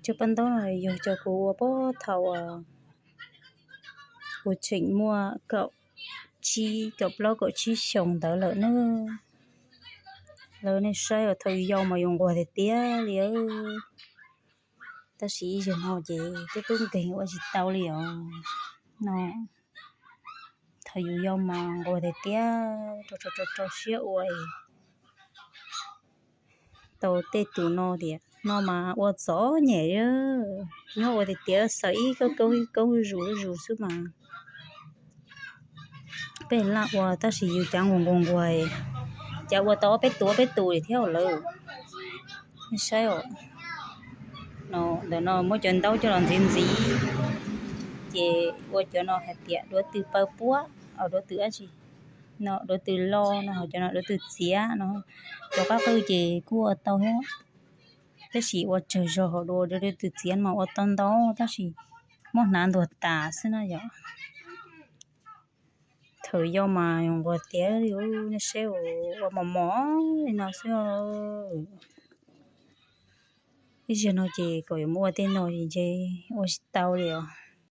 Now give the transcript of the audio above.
Cov paj ntaub no yog cov kuv ua puag thaum kuv tseem muaj kaum tsib, kaum plaub kaum tsib xyoos ntawd lawm na. Lawv nej saib os, thaum yus yau mas yus nquag tiag tiag li. Tab sis ib zaug no ces twb tub nkeeg ua tsis tau li os no. Thaum yus yau mas nquag tiag tiag, rau rau rau siab ua tau tej tus no tias no mas ua txom nyem, nyob ua tiag tiag xaws ib koob koob zus zus xwb mas. Peb laj ua tab sis yus cav nquag nquag nquag, cav ua tau ob peb tus ob peb tus li thiab lawm. Nej saib os, no ntawm no muab cov ntaub coj los ntxiv ntxiv, ces ua cov no hais tias duav tw paw puab, duav tw dab tsi, no duav tw lo no, cov no duav tw txiav no. Cov qab qwj ces kuj ua tau thiab, tab sis ua tsawg zog hauv dua, duav tw txiav mas ua tau ntau tab sis muab hnav ntuag tas xwb na yom. Thaum yau mas yus nquag tiag li, nej saib ua mos mos li no xwb. Ib zaug no ces kom yuav mus ua tej no ces ntshe ua tsis tau li os.